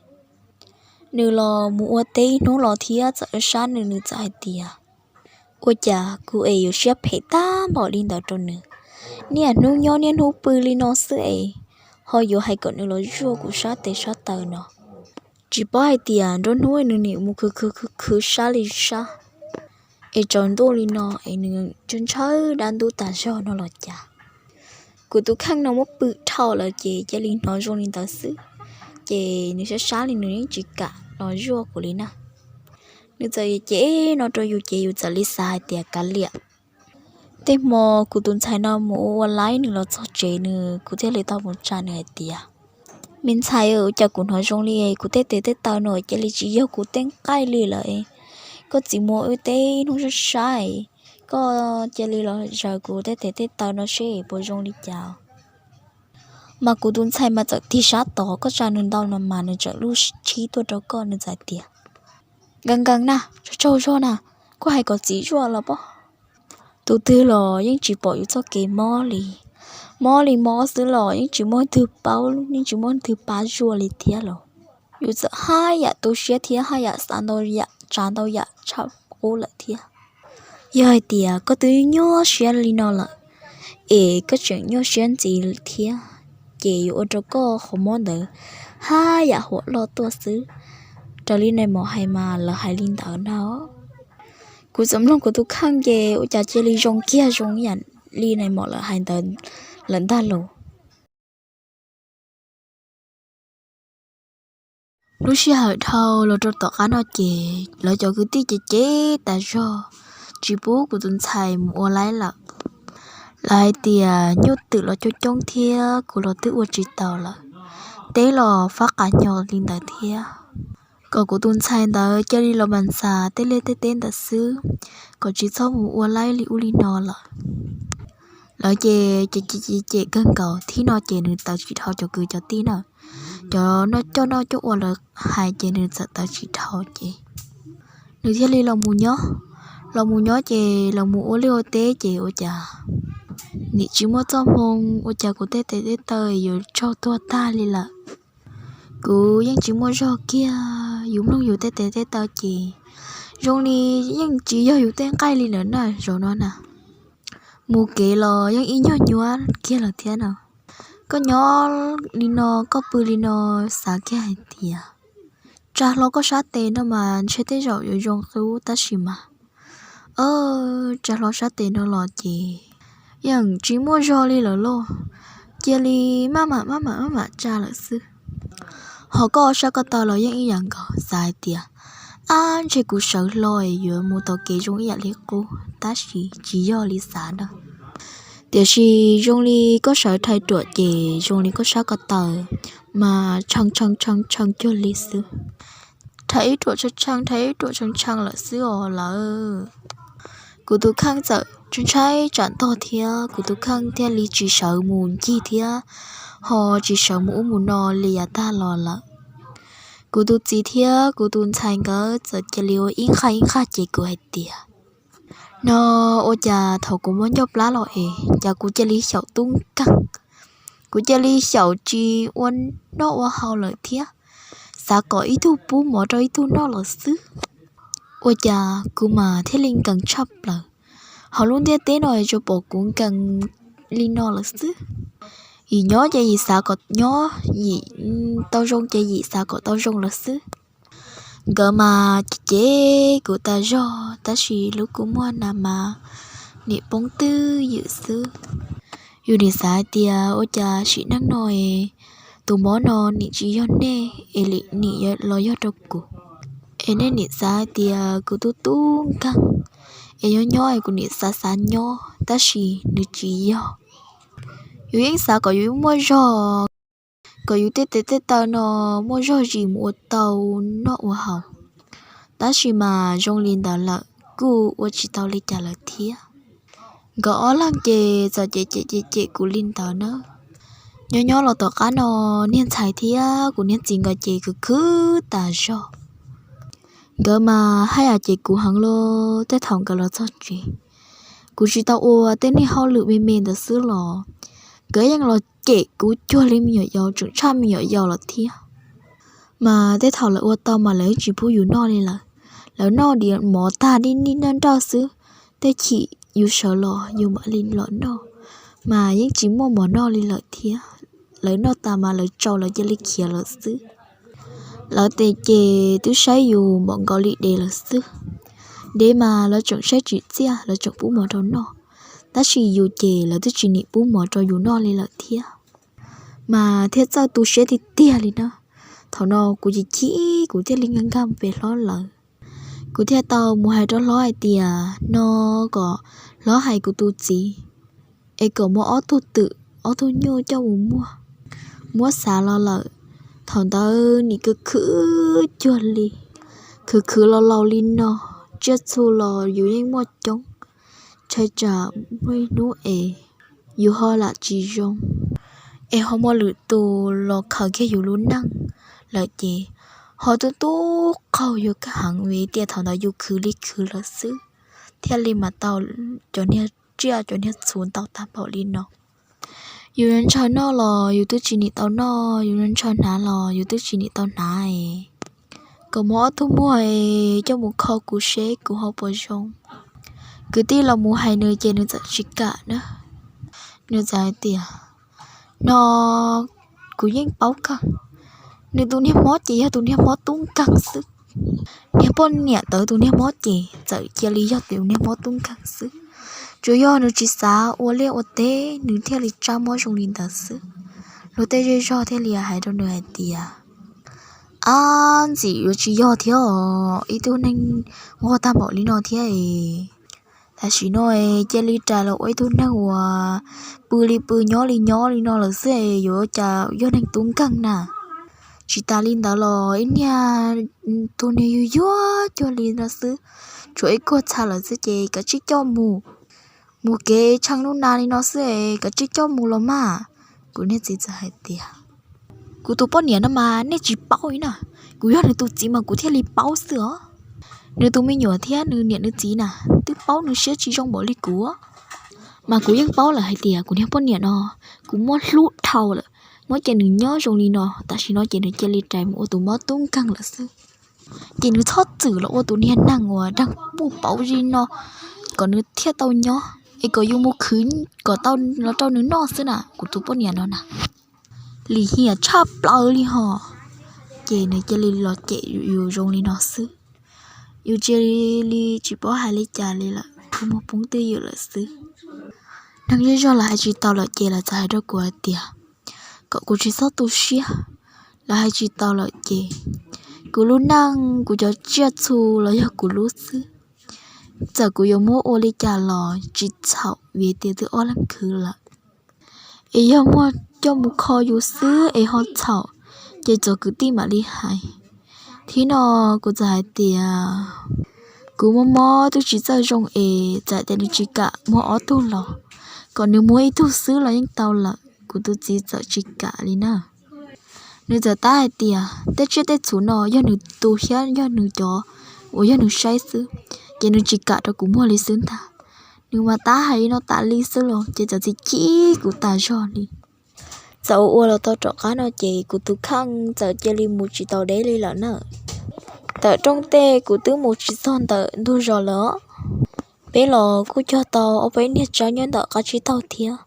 Nws los mus ua teb ib hnub los thiab txawm sab nws, nws txawm hais tias, ua cas kuv es yuav siab phem tag npaum li ntawd rau nws. Niaj hnub nyob niaj hnub pw li no xwb es ho yuav hais kom nws los zuaj kuv sab tes sab taw no. Tsis paub hais tias nruab hnub nws nim mus khwv khwv khwv khwv sab li sab es tsaus ntuj li no es nws ntshaw ntshaw dab ntub tas zog no los cas. Kuv tus kheej no muab pw dhau lawm ces cia li hnov zoo li ntawd xwb. Ces nws sab sab li nws yeej tsis kam los zuaj kuv li na. Nws txawm cem no rau yus ces yus txawm li xav hais tias kav liam. Tej hmo kuv tus ntxhais no mus ua ua laib nws los txog tsev nws kuv thiaj li tau mus tsa nws hais tias, me ntxhais, cas kuv hnov zoo li kuv tej tes tej taw no cia li tsis yog kuv tej nqaij li lawm. Koj txiv mus ua teb ib hnub sab sab, koj cia li los zaws kuv tej tes tej taw no seb puas zoo li cas. Mas kuv tus ntxhais mas txawm tig sab tod, koj tsa nws ntau no mas nws txawm lub tshib tuaj rau koj, nws txawm tias, nkees nkees na, tsaug tsaug zog na, koj hais kom txiv zuaj los pob. Tus twg los yeej tsis pom yus txoj kev mob li. mob li mob xwb los yeej tsis muaj twg paub, yeej tsis muaj twg pab zuaj li thiab los. Yus txawm haj yam tu siab thiab haj yam xav ntau yam, tsav ntau yam tshaj qub lawm thiab. Yog hais tias koj twb nyuaj siab li no lawm, es koj tseem nyuaj siab ntxiv thiab, ces yuav ua rau koj qhov mob ntawd haj yam huam loj tuaj xwb. Raws li nais mom hais mas lawv hais li ntawd no. Kuv txawm mloog kuv tus kheej ces ua cas cia li zoo kiag zoo ib yam li nais mom lawv hais ntawd lawm ntag los. Lub sij hawm dhau los rau tom qab no ces lawv cov kwv tij ces cem tas zog, tsis pub kuv tus ntxhais mus ua laib lawm. Lawv hais tias nyuj twm los coob coob thiab kuv los twb ua tsis tau lawm, teb los fab qas nyo li ntawd thiab, kom kuv tus ntxhais ntawd cia li los mas ntxas tej liaj tej teb ntawd xwb, kom tsis txhob mus ua laib li ub li no lawm. Lawv ces cem cem kawg nkaus thiab no ces nws tawv tsis dhau cov kwv cov tij na. Cov noj coj noj coj ua lawv hais ces nws txawm tawv tsis dhau ces nws thiaj li los mus nyob. Los mus nyob ces los mus ua liaj ua teb ces ua cas nim tsis muaj txoj hmoo, ua cas kuv tej tes tej taw yuav raug tuag tag li lawm. Kuv yeej tsis muaj zog kiag, yus mloog yus tej tes tej taw ces zoo li yeej tsis yog yus tej nqaij li lawm na zaum no na. Mus kev los yeej ib nyuag nyuab kiag lawm thiab no. Koj nyob li no, koj pw li no, xav kiag hais tias tsa hlo koj sab tes no mas ntshe tej zaum yuav zoo qub tab sis mas tsa hlo sab tes no los ces yeej tsis muaj zog li lawm lauj. Cia li maj mam maj mam maj mam tsa lawm xwb. Ho koj sab ko taw los yeej ib yam nkaus, xav hais tias ab ntshe kuv sawv hlo es yuav mus tau kev zoo ib yam li qub tab sis tsis yog li xav na. Tiam sis zoo li koj sawv rhais ruam ces zoo li koj sab ko taw mas tshee tshee tshee tshee cuag li xwb. Rhais ib ruam tshee tshee, rhais ib ruam tshee tshee lawm xwb os lawv. Kuv tus kheej txawm ntshai tsam ntog thiab kuv tus kheej thiaj li tsis sawv mus ncig thiab ho tsis sawv mus ub mus no li yav tag los lawm. Kuv tus txiv thiab kuv tus ntxhais nkawd txawm cia li ua ib nqag ib nqag ces kuv hais tias no ua cas thaum kuv muab ncauj plab los es cas kuv cia li xyaum tub nkeeg. Kuv cia li xyaum tsis ua noj ua haus lawm thiab, xav kom ib tug pub mov rau ib tug noj lawm xwb. Ua cas kuv mas thiaj li nkees tshaj plaws. Hauv lub ntiaj teb no tsuas pom kuv nkees li no lawm xwb. Yim nyob ces yim xav kom nyob, yim tau zoo ces yim xav kom tau zoo lawm xwb. Nkawd mas cem kuv tas zog tab sis lub kua muag na mas nim poob twj ywm xwb. Yus nim xav hais tias ua cas sim neej no es tus mob no nim tsis yog nej es nim los yog rau kuv. Es nej nim xav hais tias kuv tub tub nkeeg es nyob nyob es kuv nim xav xav nyob tab sis nws tsis yog. Yus yeej xav kom yus muaj zog, kom yus tej tes tej taw no muaj zog zis mus ua tau noj ua haus. Tab sis mas zoo li ntawd lawm kuj ua tsis tau li cas lawm thiab. Nkawd ob leeg ces txawm cem cem cem cem kuv li ntawd na. Nyob nyob los tom qab no niag ntxhais thiab kuv niag txiv nkawd ces khwv khwv tas zog. Nkawd mas haj yam cem kuv heev los tej thaum nkawd los txog tsev, kuv tsis tau ua tej niag hauj lwm me me ntawd xwb los nkawd yeej los cem kuv cuag li me nyuam yaus tseem tshaj me nyuam yaus lawm thiab. Mas tej thaum lawv ua tau mas lawv yeej tsis pub yus noj li lawm. Lawv noj diav mov tag dib nij nraj nrawj xwb, tej chim yus sawv los yus mam li los noj, mas yeej tsis muaj mov noj li lawm thiab. Lawv noj tas mas lawv tsau lawv cia li khiav lawm xwb. Lawv tes ces twb saib yus npaum nkaus li dev lawm xwb. Dev mas lawv tseem saib tsim txiaj lawv tseem pub mov rau noj, tab sis yus ces lawv twb tsis nim pub mov rau yus noj li lawm thiab. Mas thiaj txawj tu siab tiag tiag li na. Thaum no kuv chim chim kuv thiaj li nkag nkag mus pem hlob lawv. Kuv thiaj tau mus hais rau hlob hais tias no kom hlob hais kuv tus txiv es kom muab ob tug twm ob tug nyuj coj mus muag. Muab xav los lawm, thaum ntawd nim khwv khwv cuag li, khwv khwv los laus li no, tsiaj txhu los yus yeej muaj coob, ntshai tsam muaj ib hnub es yus ho lam tsis zoo, es ho muaj lwm tus los khaws kiag yus lub neej lawm ces ho tub tub qaug yus kawg heev vim tias thaum ntawd yus khwv li khwv lawm xwb, thiaj li mam tau cov niag tsiaj cov niag txhu ntau tag npaum li no. Yus ntshaw noj los yus twb tsis nim tau noj, yus ntshaw hnav los yus twb tsis nim tau hnav. Kom muab ob tug muag coj mus kho kuv seb kuv ho puas zoo. Kwv tij los mus hais nws ces nws txawm tsis kam na. Nws txawm hais tias, no kuv yeej paub kawg, nws tus niag mob ces yog tus niag mob tub nkeeg xwb. Niag poj niam ntawd tus niag mob ces txawm cia li yog tus niag mob tub nkeeg xwb. Tsuas yog nws tsis xav ua liaj ua teb nws thiaj li tsab mob zoo li ntawd xwb. Luag tej zej zog thiaj li hais rau nws hais tias, ab ntxim yuav tsis yog thiab os, ib tug neeg nquag tag npaum li no thiab es. Tam sim no es cia li rais los ua ib tug neeg uas pw li pw nyob li nyob li no lawm xwb es yuav cas yog neeg tub nkeeg na. Tsis tas li ntawd los ib niag tus niag yuag yuag cuag li no xwb, tshuav ib kuag txha lawm xwb ces kav tsij coj mus. Mus kev tshee nub na li no xwb es kav tsij coj mus los mas. Kuv niag txiv txawm hais tias, kuv tus poj niam no mas nej tsis paub li na, kuv yog nws tus txiv mas kuv thiaj li paub xwb os. Nws tus me nyuam thiab nws niam nws txiv na twb paub nws siab tsis zoo npaum li kuv, mas kuv yeej paub lawm hais tias kuv niag poj niam no kuv muab hlub dhau lawm, muab cia nws nyob zoo li no tam sim no ces nws cia li rais mus ua tus mob tub nkeeg lawm xwb. Ces nws txhob txwm los ua tus niag neeg uas daj puj pauv li no kom nws thiaj tau nyob es kom yus mus khwv kom tau los rau nws noj xwb na, kuv tus poj niam no na. Lim hiam tshaj plaws li hos. Ces nws cia li los cem yus zoo li no xwb. Yus cia li tsis paub hais li cas li lawm, kuv mus poob twj ywm lawm xwb. Neeg zej zog lawv hais tsis tau lawm ces lawv txawm hais rau kuv hais tias kom kuv tsis txhob tu siab. Lawv hais tsis tau lawm ces kuv lub neej kuv cov tsiaj txhu los yog kuv lub xwb. Txawm kuv yuav muab ua li cas los tsis txhaum vim tias twb ob leeg khwv lawm. Es yog muag coj mus kho yus xwb es ho txhaum, ces txawm kwv tij mam li hais. Thiab no kuv txawm hais tias kuv mob mob twb tsis txawj zoo es txawm tias nws tsis kam muag ob tug los, kom nws muag ib tug xwb los yeej tau lawm, kuv tus txiv txawm tsis kam li na. Nws txawm tab hais tias tej tsiaj tej txhu no yog nws tu thiab yog nws cov uas yog nws saib xwb, ces nws tsis kam rau kuv muag li xwb ntag. Nws mas tab hais li no tas li xwb los ces txawm txi chib kuv tas zog li. Txawm ua ua los tau rov qab no ces kuv tus kheej txawm cia li mus tsis tau deb li lawm na. Tawm rooj tej kuv twb mus tsis txog ntawm ntug zos lawm. Peb los kuj cog tau ob peb niag tsawb nyob ntawm qab tsib taug thiab.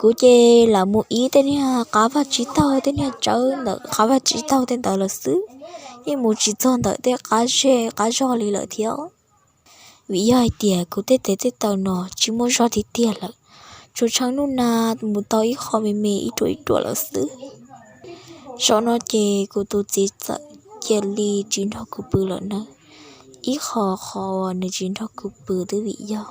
Kuv ces lam mus ib tej niag qab vaj tsib taug tej niag tsawb ntawm qab vaj tsib taug tej ntawd lawm xwb, yeej mus tsis txog ntawm tej qab zej qab zog li lawm thiab. Vim yog hais tias kuv tej tes tej taw no tsis muaj zog tiag tiag lawm, tsuas tshee nub na mus tau ib qho me me ib ruam ib ruam lawm xwb. Zaum no ces kuv tus txiv txawm cia li tsis nrog kuv pw lawm na. Ib qho qhov uas nws tsis nrog kuv pw twb vim yog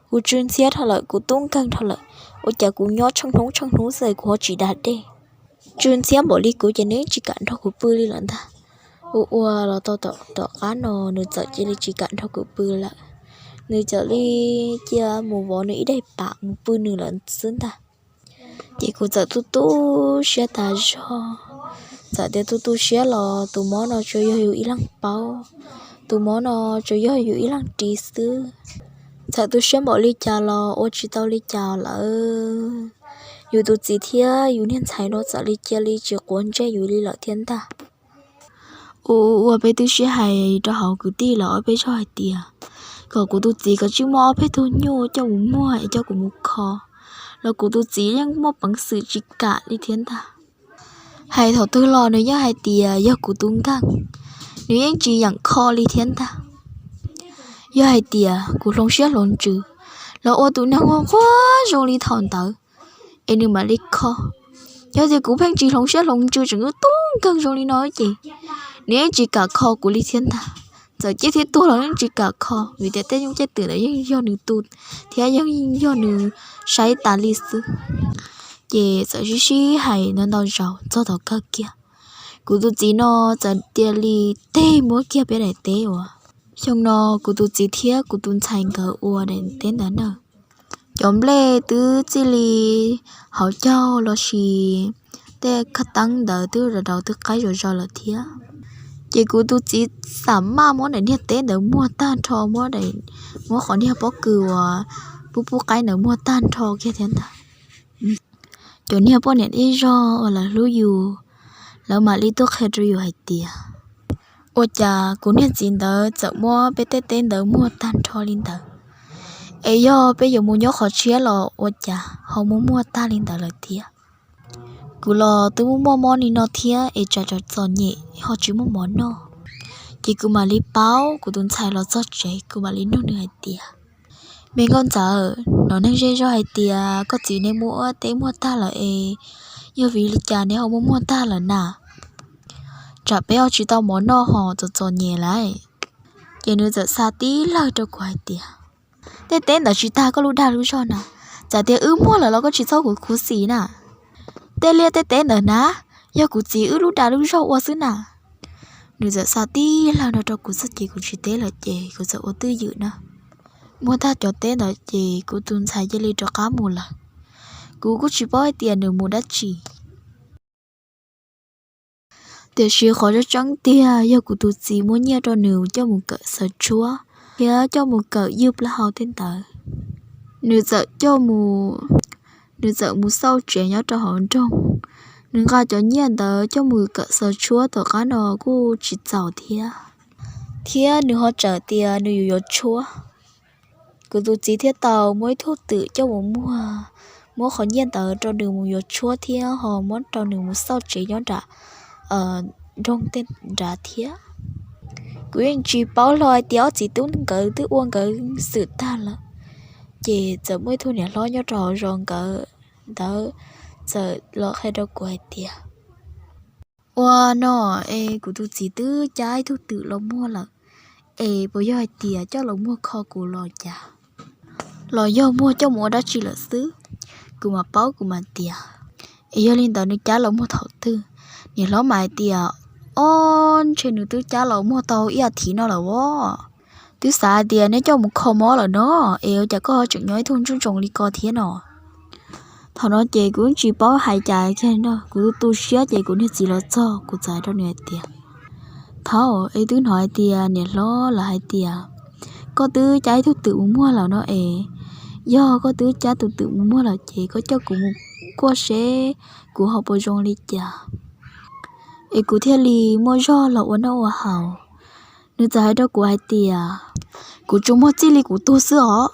kuv tsw ntxhiab dhau lawm, kuv tub nkeeg dhau lawm, ua cas kuv nyob tsheej hnub tsheej hnub xwb kuv ho tsis da dej. Tsw ntxhiab npaum li kuv ces nws yeej tsis kam nrog kuv pw li lawm ntag. Ua ua los tau tom qab no nws txawm cia li tsis kam nrog kuv pw lawm. Nws txawm li cia mus vov nws ib daim pam mus pw nws lawm xwb ntag. Ces kuv txawm tu tu siab tas zog. Txawm tias tu tu siab los tus mob no tsuas yog yus ib leeg paub, tus mob no tsuas yog yus ib leeg ris xwb. Txawm tu siab npaum li cas los ua tsis tau li cas lawm. Yus tus txiv thiab yus niag ntxhais no txawm li cia li tsis quav ntsej yus li lawm thiab ntag. Ua ua peb twb sib hais rau hauv kwv tij los ob peb zaug hais tias kom kuv tus txiv kav tsij muab ob peb tug nyuj coj mus muag es coj kuv mus kho, los kuv tus txiv yeej muaj peev xwm tsis kam li thiab ntag. Hais thaum twg los nws yeej hais tias yog kuv tus nkeeg, nws yeej tsis yeem kho li thiab ntag. Yog hais tias kuv hloov siab hloov ntsws los ua tus neeg nquag nquag zoo li thaum ntawd es nws mam li kho. Yog tias kuv pheej tsis hloov siab hloov ntsws tseem ua tub nkeeg zoo li no ces nws yeej tsis kam kho kuv li thiab ntag. Txawm ciaj thiab tuag los yeej tsis kam kho vim tias tej nyuj tej twm ntawd yeej yog nws tu thiab yeej yog nws saib tas li xwb. Ces txawm sib sib hais ntau ntau zaus txog tom kawg kiag, kuv tus txiv no txawm cia li teg muab kiag peb daim teb uas xyoo no kuv tus txiv thiab kuv tus ntxhais nkawd ua daim teb ntawd na. Cov nplej twb txij li hauv caug los sis tej khaj teeb ntawd twb daus daus twb qaib zom zaws lawm thiab. Ces kuv tus txiv xam maj muab daim niag teb ntawd muag tag nrho, muab, muab qhov niag pob kws uas pub pub qaib ntawd muag tag nrho kiag thiab ntag. Cov niag poj niam zej zog uas lawv hlub yus, lawv mam li tuaj qhia rau yus hais tias, ua cas kuv niag txiv ntawd txawm muab peb tej teb ntawd muag tag nrho li ntawd, es yog peb yuav mus nyob qhov tshiab los ua cas ho muab muag tag li ntawd lawm thiab. Kuv los twb muaj muaj mob li no thiab es tsam txom nyem ho tsis muaj mov noj. Ces kuv mam li paub kuv tus ntxhais los txog tsev, kuv mam li nug nws hais tias, me nkauj ntxawm, no neeg zej zog hais tias koj txiv nej muab teb muag tag lawm es yog vim li cas nej ho muab muag tag lawm na? Tsam peb ho tsis tau mov noj ho txom txom nyem lawm. Ces nws txawm xa tib lawg rau kuv hais tias, tej teb ntawd tsis tag koj lub dag lub zog na, txawm tias wb muag lawm los koj tsis txhob khuv xim na. Tej liaj tej teb ntawd na, yog kuv txiv wb lub dag lub zog ua xwb na. Nws txawm xa tib lawg no rau kuv txog ces kuv tsis teb lawm ces kuv txawm ua twj ywm na. Muag tag cov teb ntawd ces kuv tus ntxhais cia li rov qab mus lawm. Kuv kuj tsis paub hais tias nws mus dab tsi. Tiam sis qhov tseeb tseeb tiag yog kuv tus txiv muab nyiaj rau nws coj mus kawm xaws tshuab thiab coj mus kawm ywj plaub hau tej ntawd. Nws txawm coj mus, nws txawm mus xauj tsev nyob rau hauv nroog. Nws nqa cov nyiaj ntawd coj mus kawm xaws tshuab tom qab no kuj tsis txaus thiab, thiab nws ho tsawm tias nws yuav yuav tshuab. Kuv tus txiv thiaj tau muab ib tug twm coj mus muag, muab qhov nyiaj ntawd rau nws mus yuav tshuab thiab ho muab rau nws mus xauj tsev nyob nram nroog tej nrad thiab. Kuv yeej tsis paub hlo hais tias ob txiv tub nkawd twb ua nkawd xwm tag lawm. Ces txawm muaj ib tug niam hlob nyob rau hauv zos nkawd ntawd txawm los qhia rau kuv hais tias, ua no es kuv tus txiv twb cab ib tug twm los muag lawm, es puas yog hais tias coj los muag kho kuv los cas, los yog muag coj mus ua dab tsi lawm xwb? Kuv mam paub kuv mam tias, es yog li ntawd nws cab los muag thaum twg? Niam hlob mas hais tias, ob, ntshe nws twb cab los muag tau ib as thiv no lawm os. Twb xav hais tias neb coj mus kho mob lawm no, es ua cas koj ho tseem nyob ib tug ntsooj ntsoos li ko thiab no? Thaum no ces kuv tsis paub hais cas kiag no, kuv tu siab ces kuv niag txiv los txog kuv txawm hais rau nws hais tias, thaum es twb hnov hais tias niam hlob lawv hais tias koj twb cab ib tug twm mus muag lawm no es, yog koj twb cab tus twm mus muag lawm ces koj coj kuv mus kuaj seb kuv ho puas zoo li cas, es kuv thiaj li muaj zog los ua noj ua haus. Nws txawm hais rau kuv hais tias, kuv tsuas muag txij li kuv tuag xwb os.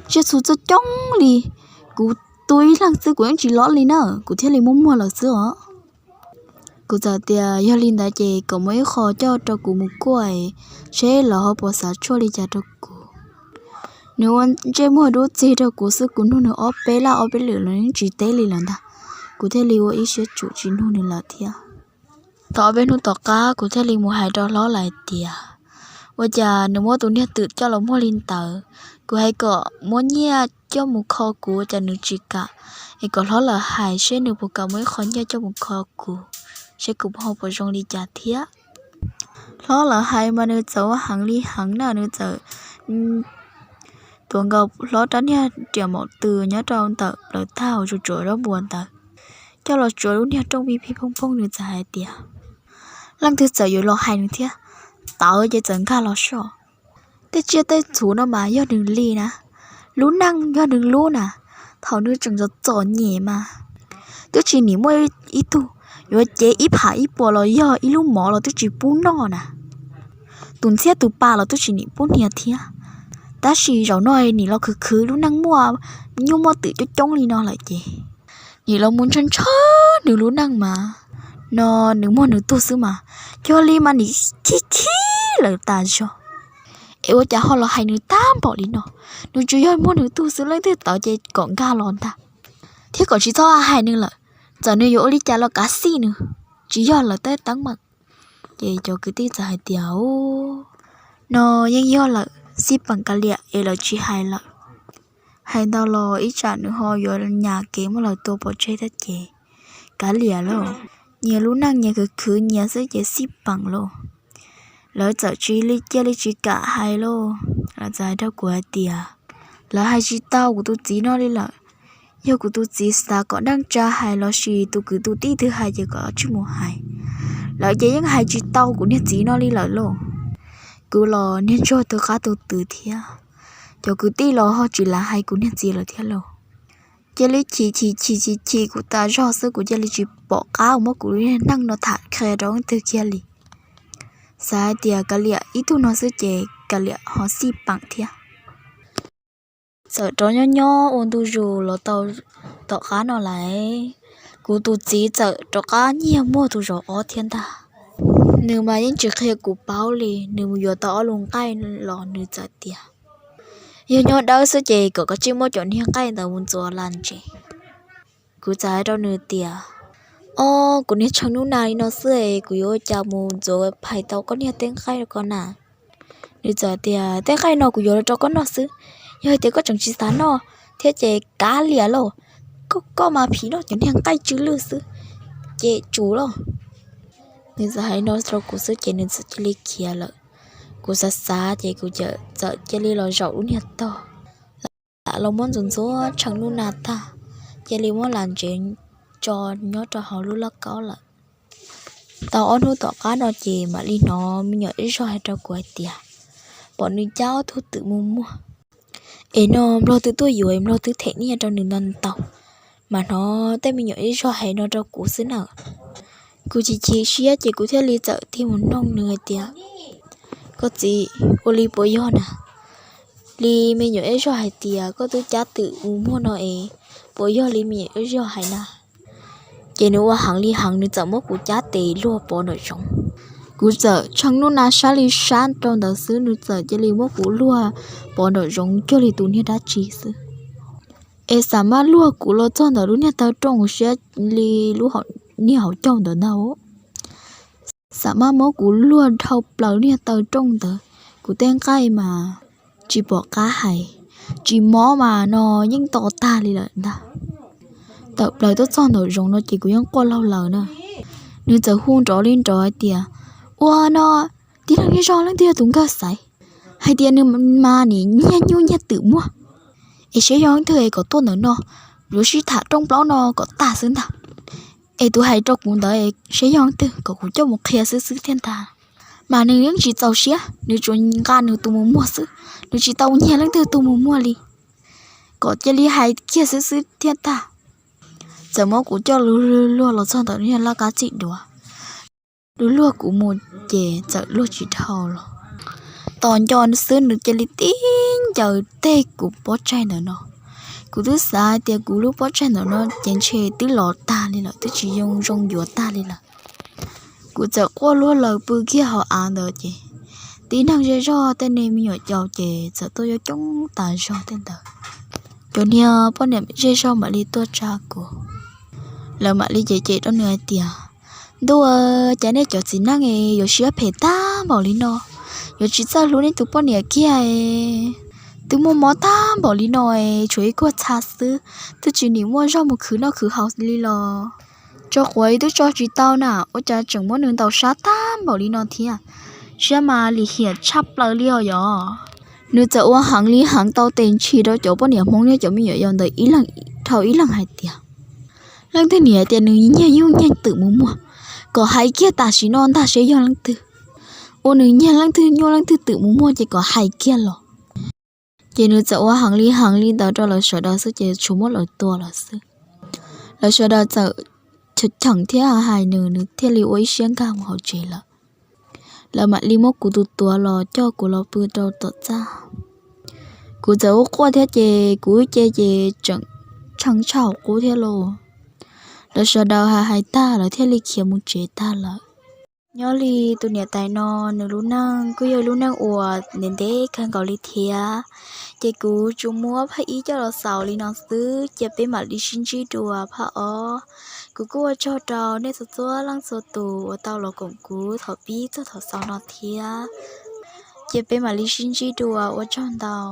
Tsiaj txhu txoj coob li, kuv tu ib leeg xwb kuv yeej tsis loj li na, kuv thiaj li muab muag lawm xwb os. Kuv txawm tias yog li ntawd ces kom muab ib qho coj rau kuv mus kuaj seb lawv ho puas xav tshuaj li cas rau kuv. Nws ua ntsej muag dub txig rau kuv xwb, kuv nug nws ob peb laj ob peb lwm los nws tsis teb li lawm ntag. Kuv thiaj li ua ib siab tsum tsis nug nws lawm thiab. Tau ob peb hnub tom qab kuv thiaj li mus hais rau hlob lawv hais tias, ua cas nws muab tus niag twm coj los muag li ntawd? Kuv hais kom muab nyiaj coj mus kho kuv ua cas nws tsis kam, es kom hlob lawv hais seb nws puas kam muab ib qho nyiaj coj mus kho kuv, seb kuv ho puas zoo li cas thiab. Hlob lawv hais mas nws txawm ua heev li heev na, nws txawm tuav nkaus hlob rab niag riam maum tw nyob rau ntawm plaws tag hauv tsuas tsuav zaub npua ntawd, coj los tsuav lub niag rooj pij pig phooj phooj, nws txawm hais tias, leej twg txawm yuav los hais nws thiab, tawv ces txawm nkag los soj. Tej tsiaj tej txhu no mas yog nws li na, lub neej yog nws lub na, thaum nws tseem txom txom nyem mas twb tsis nim muaj ib tug, yuav cev ib pham ib puas los yog ib lub mov los twb tsis pub noj na, tus ntxhiab tus pa los twb tsis nim pub hnia thiab. Tab sis zaum no nim los khwv khwv lub neej muaj nyuj muaj twm coob coob li no lawm ces nim los mus ntshaw ntshaw nws lub neej mas, no nws muag nws tug xwb mas, yog li mas nim chib chib lawm tas zog. Es ua cas ho los hais nws tag npaum li no? Nws tsuas yog muag nws tug xwb, leej twg tawv ces kom nkag los ntag, thiab kom tsis txhob hais nws lawm. Txawm nws yuav ua li cas los kav xij nws, tsis yog lawv tej teeb meem. Ces cov kwv tij txawm hais tias, no yeej yog lawm, xij peem kav liam es lawv tsis hais lawm. Hais ntau los ib tsam nws ho yuav nyas kev muab lawv tua pov tseg thiab ces kav liam lauj. Nyias lub neej nyias khwv khwv nyias xwb ces xij peem lauj. Lawv txawm tsis li cia li tsis kam hais lauj, lawv txawm hais rau kuv hais tias, lawv hais tsis tau kuv tus txiv no li lawm. Yog kuv tus txiv xav kom neej tsa hais los sis tus kwv tus tij twg hais ces kom tsij mus hais. Lawv ces yeej hais tsis tau kuv niag txiv no li lawm lauj. Kuv los niag ntsuag tus qab tus twv thiab, cov kwv tij los ho tsis lav hais kuv niag txiv lawm thiab lauj. cia li chim chim chim chim chim kuv tas zog xwb, kuv cia li tsis pom qab muab kuv lub niag neej no tham qhia rau leej twg kiag li. Xav hais tias kav liam ib tug no xwb ces kav liam ho xij peem thiab. Txawm rov nyob nyob ua ntu zus los tau tom qab no lawm, kuv tus txiv txawm rov qab nyiag muag tus zaum ob thiab ntag. Nws mas yeej tsis qhia kuv paub li, nws mus yuav tau ob lub nqaij los nws txawm tias yog nyob dawb xwb ces kom kav tsij muab cov niag nqaij ntawd mus ntxuav las ntsev. Kuv txawm hais rau nws tias, Ob, kuv niag tsheej nub na li no xwb es kuv yuav ua cas mus ntxuav phais tau koj niag tej nqaij ko na? Nws txawm tias, Tej nqaij no kuv yuav los rau koj noj xwb, yog hais tias koj tseem tsis xav noj thiab ces kav liam lauj, koj koj mas phim noj cov niag nqaij tsw lwj xwb, ces tsum lauj. Nws txawm hais no rau kuv xwb ces nws txawm cia li khiav lawm. Kuv xav xav ces kuv txawm cia li los zaum lub niag tog, lam los muab ntxuav ntxuav tsheej nub na tag, cia li muab las ntsev tso nyob rau hauv lub lauj kaub lawm. Tau ob hnub tom qab no ces mam li hnov me nyuam ib zog hais rau kuv hais tias pom nws cab ob tug twm mus muag, es no nplog twb tuaj yuav es nplog twb them nyiaj rau nws ntau ntau. Mas hnov tej me nyuam ib zog hais no rau kuv xwb na. Kuv chim chim siab ces kuv thiaj li txawm tig mus noog nws hais tias, Koj txiv, ua li puas yog na? Li me nyuam ib zog hais tias koj twb cab twm mus muag no es puas yog li me nyuam ib zog hais na? Ces nws ua heev li heev, nws txawm muab kuv cab tes luag pov nraum zoov. Kuv txawm tsheej nub na sab li sab rau ntawd xwb, nws txawm cia li muab kuv luag pov nraum zoov cuag li tus niag dab tsi xwb. Es xam mab luag kuv los txog ntawm lub niag taw rooj siab li lub niag hauv caug ntawd ntag. Xam mab muab kuv luag dhau plaws niag taw rooj ntawd, kuv tej nqaij mas tsis pom qab hais, tsis mob mas no yeej to tag li lawm ntag. Tawm plaws tuaj txog nraum zoov no ces kuv yeej quaj laug lawm na. Nws txawm hu nrov li nrov hais tias, Ua no, tib leeg zej zog leej twg yog tus nkawg xaiv hais tias nws mas nim nyiag nyuj nyiag twm muag, es saib yog leej twg es kom tuaj ntawm no, yuav sib tham rooj plaub no kom tag xwb ntag. Es tus hais rau kuv ntawd saib yog leej twg kom kuv coj mus qhia xwb xwb thiaj ntag. Mas nws yeej tsis txaus siab, nws tsuas nqa nws tus mus muag xwb, nws tsis tau nyiag leej twg tus mus muag li, kom cia li hais kiag xwb xwb thiaj tag. Txawm muab kuv coj luag luag los txog ntawm niag laj kab txim duav, luag luag kuv mus ces txawm luag tsis dhau los. Tos nco xwb nws cia li tib ncaws teg kuv pob tsaig ntawm no. Kuv twb xav hais tias kuv lub pob tsaig ntawm no ces ntshe twb los tag li lawm, twb tsis zoo zoo yuav tag li lawm. Kuv txawm quaj luag lawm pw kiag hauv av ntawd ces tib neeg zej zog tej niag me nyuam caus ces txawm tuaj coob coob tas zog tej ntawd. Cov niag poj niam zej zog mam li tuaj tsa kuv, lawv mam li cem cem rau nws hais tias, Ntuj, cas nej cov txiv neej es yuav siab phem tag npaum li no, yuav tsis txawj hlub nej tus poj niam kiag es, twb muaj mob tag npaum li no es tshuav ib kuag txha xwb, twb tsis nim muaj zog mus khwv noj khwv haus li los, tso quav twb tso tsis tau na, ua cas tseem muab nws ntaus sab tag npaum li no thiab? Siab mas lim hiam tshaj plaws li os yog. Nws txawm ua heev li heev tau tes ntshis rau cov poj niam Hmoob thiab cov me nyuam yaus ntawd ib leeg dhau ib leeg hais tias, Leej twg nim hais tias nws nyiag nyuj nyiag twm mus muag, kom hais kiag tam sim no ntag saib yog leej twg. Ua nws nyiag leej twg nyuj leej twg twm mus muag ces kom hais kiag los. Ces nws txawm ua heev li heev li ntawd rau lawv sawv daws xwb ces tsuas muab lawv tua lawm xwb. Lawv sawv daws txawm cheem thiab hais nws, nws thiaj li ua ib siab nkag mus hauv tsev lawm. Lawv mam li muab kuv tus tuav los coj kuv los pw rau tom txaj. Kuv txawm ua quaj thiab ces kuv ce ces tseem tshee tshaj hauv qub thiab lauj. Lawv sawv daws hais hais tag lawv thiaj li khiav mus tsev tag lawm. Nyob li tus niam tais no, nws lub neej kuj yog lub neej uas ntev ntev kawg nkaus li thiab. Ces kuv tsuas muab phaj ib coj los xaus li no xwb, cia peb mam li sib ntsib dua phaj ob. Kuv kuj ua tsaug rau nej txhua txhua leej txhua tus uas tau los koom kuv thaum pib txog thaum xaus no thiab. Cia peb mam li sib ntsib dua, ua tsaug ntau.